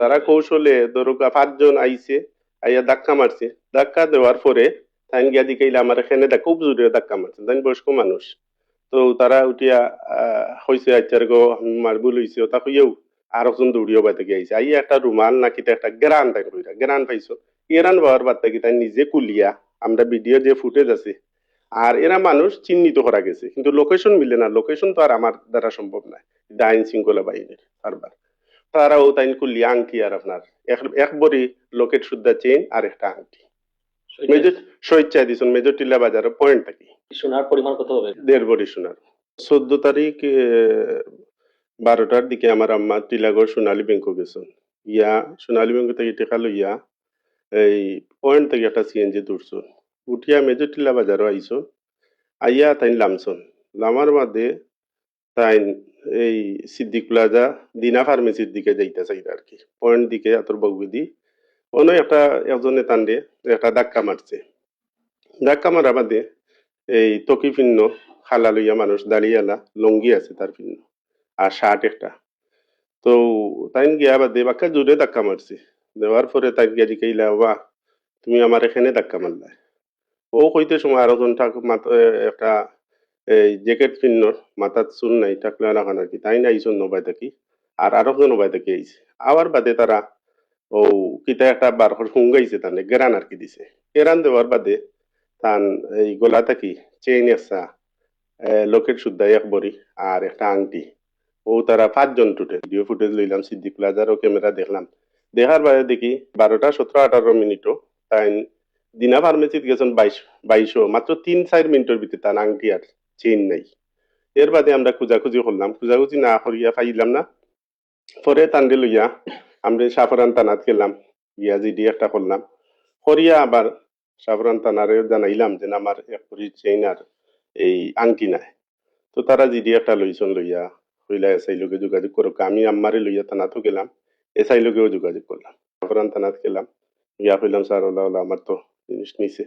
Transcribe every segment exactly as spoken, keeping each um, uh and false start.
তারা কৌশলে ধরুকা পাঁচজন আইছে, আইয়া ধাক্কা মারছে, ধাক্কা দেওয়ার পরে তাইন গিয়া দেখিলা আমার এখানে দা-, খুব জোরে ধাক্কা মারছে, তাইন বয়স্ক মানুষ। তো তারা উঠিয়া, আহ, কইছে, "আচ্ছা রে গো, আমার ভুল হইছে", ওটা কইয়াও আরকজন দৌড়িয়া বাড়ি থাকি আইছে, আইয়া একটা রুমাল না কিতা একটা গেরান তাইন কইরা, গেরান পাইছো, গেরান পাওয়ার বাদ থাকি তাইন নিজে খুলিয়া, আমরা ভিডিও যে ফুটেজ আছে, আর এরা মানুষ চিহ্নিত করা গেছে, কিন্তু লোকেশন মিলে না, লোকেশন তো আর আমার দ্বারা সম্ভব নয়, এটা আইন শৃঙ্খলা বাহিনীর কারবার। তারাও তাইন খুলিয়া আংটি আর আপনার এক, এক ভরি লকেট সুদ্ধা চেইন আর একটা আংটি। মেজর স্বেচ্ছায় দিছইন, মেজর টিলা বাজারর পয়েন্ট থাকি। সোনার পরিমাণ কত হবে? দেড় ভরি সোনার। চোদ্দ তারিখ, এ, বারোটার দিকে আমার আম্মা টিলাগড় সোনালী ব্যাংকো গেছইন। ইয়া সোনালী ব্যাংক থাকি টেকা লইয়া এই পয়েন্ট থাকি একটা সিএনজি ধরছইন। উঠিয়া মেজর টিলা বাজারো আইছইন। আইয়া তাইন লামছইন। লামার বাদে তাইন এই সিদ্দিক প্লাজা দিনা ফার্মেসির দিকে যাইতা চাইরা আর কি। পয়েন্ট দিকে আতর বগবিদি। অনো একটা, একজনে তানরে একটা ধাক্কা মারছে। ধাক্কা মারা বাদে এই তকি ফিন্ন, খালা লইয়া মানুষ, দাড়িওয়ালা, লুঙ্গি আছে তার ফিন্ন, আর শার্ট একটা। তো তাইন গিয়া বাদে বাক্কা জোরে ধাক্কা মারছে। দেওয়ার পরে তাইন গিয়া জিকাইলা, "বাবা, তুমি আমার এখানে ধাক্কা মারলায়।" ও কইতে সময় আরকজন ঠাক-, মাত-, এ, একটা এই জ্যাকেট ফিন্নর, মাথাত চুল নাই, টাকলা লাখান আর কি, তাইন আইছইন নবায় থাকি, আর আরকজন নবায় থাকি আইছে। আওয়ার বাদে তারা ও কিতা একটা বার করে হুঙ্গাইছে, তানে গেরান আর কি দিছে। গেরান দেওয়ার বাদে তান এই গলা থাকি চেইন একটা, এ, লকেট সুদ্ধা এক ভরি আর একটা আংটি। ও তারা পাঁচজন টোটাল। ভিডিও ফুটেজ লইলাম, সিদ্দিক প্লাজারও ক্যামেরা দেখলাম। দেখার বাদে দেখি বারোটা সতেরো আঠারো মিনিটও তাইন দিনা ফার্মেসিত গেছইন বাইশ, বাইশও, মাত্র তিন চাইর মিনিটর ভিতরে তান আংটি আর চেইন নাই। এর বাদে আমরা খুঁজাখুঁজি করলাম, খুঁজাখুঁজি না করিয়া পাইলাম না। পরে তানরে লইয়া আমরা শাহপরান থানাত গেলাম, গিয়া জিডি একটা করলাম, করিয়া আবার শাহপরান থানারে জানাইলাম যে আমার এক ভরি চেইন আর এই আংটি নাই। তো তারা জিডি একটা লইছইন, লইয়া কইলা এসআই লগে যোগাযোগ করউক্কা। আমি আম্মারে লইয়া থানাতও গেলাম, এসআই লগেও যোগাযোগ করলাম, শাহপরান থানাত গেলাম, গিয়া কইলাম, "স্যার, ওলা ওলা আমার তো জিনিস নিছে।"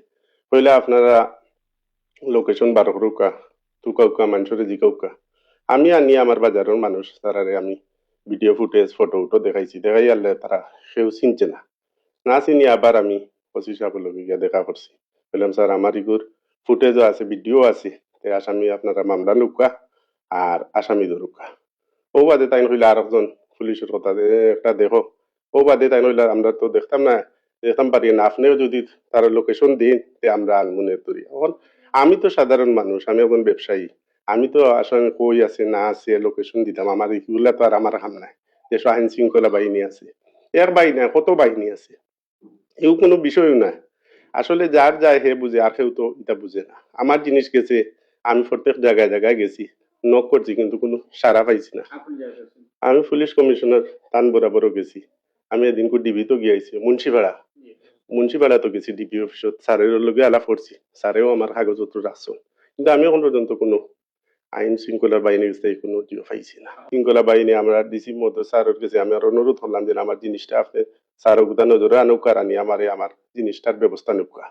কইলা, "আপনারা লোকেশন বার করউক্কা, তুকাউক্কা, মানষরে জিকাউক্কা।" আমি আনি আমার বাজারর মানুষ, তারারে আমি ভিডিও ফুটেজ, ফটো উটো দেখাইছি, দেখাইয়ারলে তারা কেউ চিনছে না। না চিনি আবার আমি ওসি সাবর লগে গিয়া দেখা করছি। কইলাম, "স্যার, আমার ইগুর ফুটেজও আছে, ভিডিও আছে, তে আসামি আপনারা মামলা লউক্কা আর আসামি ধরউক্কা।" ও বাদে তাইন কইলা আরকজন পুলিশর কথা, "এ, একটা দেখো।" ও বাদে তাইন কইলা, "আমরা তো দেখতাম না, দেখতাম পারি না, আপনেও যদি তার লোকেশন দেইন, তে আমরা আনমু নে ধরি।" এখন আমি তো সাধারণ মানুষ, আমি একজন ব্যবসায়ী, আমি তো আসলে কই আছে না আছে লোকেশন দিতাম, আমার ইগুলা তো আর আমার কাম নাই। দেশো আইন শৃঙ্খলা বাহিনী আছে, এক বাহিনী না, কত বাহিনী আছে, এও কোনো বিষয়ও না। আসলে যার যায় হে বুঝে, আর কেউ তো ইটা বুঝে না। আমার জিনিস গেছে, আমি প্রত্যেক জায়গায় জায়গায় গেছি, নক করছি, কিন্তু কোনো সাড়া পাইছি না। আপনি যারা আছেন? আমি পুলিশ কমিশনার তান বরাবরও গেছি। আমি এদিনকু ডিবি তো গিয়া আইছি, মুন্সিপাড়া। জি। মুন্সিপাড়া তো গেছি ডিবি অফিসত, স্যারের লগে আলাপ করছি, স্যারেও আমার কাগজপত্র রাখছইন, কিন্তু আমি এখন পর্যন্ত কোনো আইন শৃঙ্খলা বাহিনীর কাছে কোনো জিও পাইছি না। শৃঙ্খলা বাহিনী আমরা ডিসি মহোদয় স্যারের কাছে আমি আর অনুরোধ করলাম যে আমার জিনিসটা আপনি স্যার ওগুদা নজরে আনউক্কা, আর আনি আমারে আমার জিনিসটার ব্যবস্থা নেউক্কা।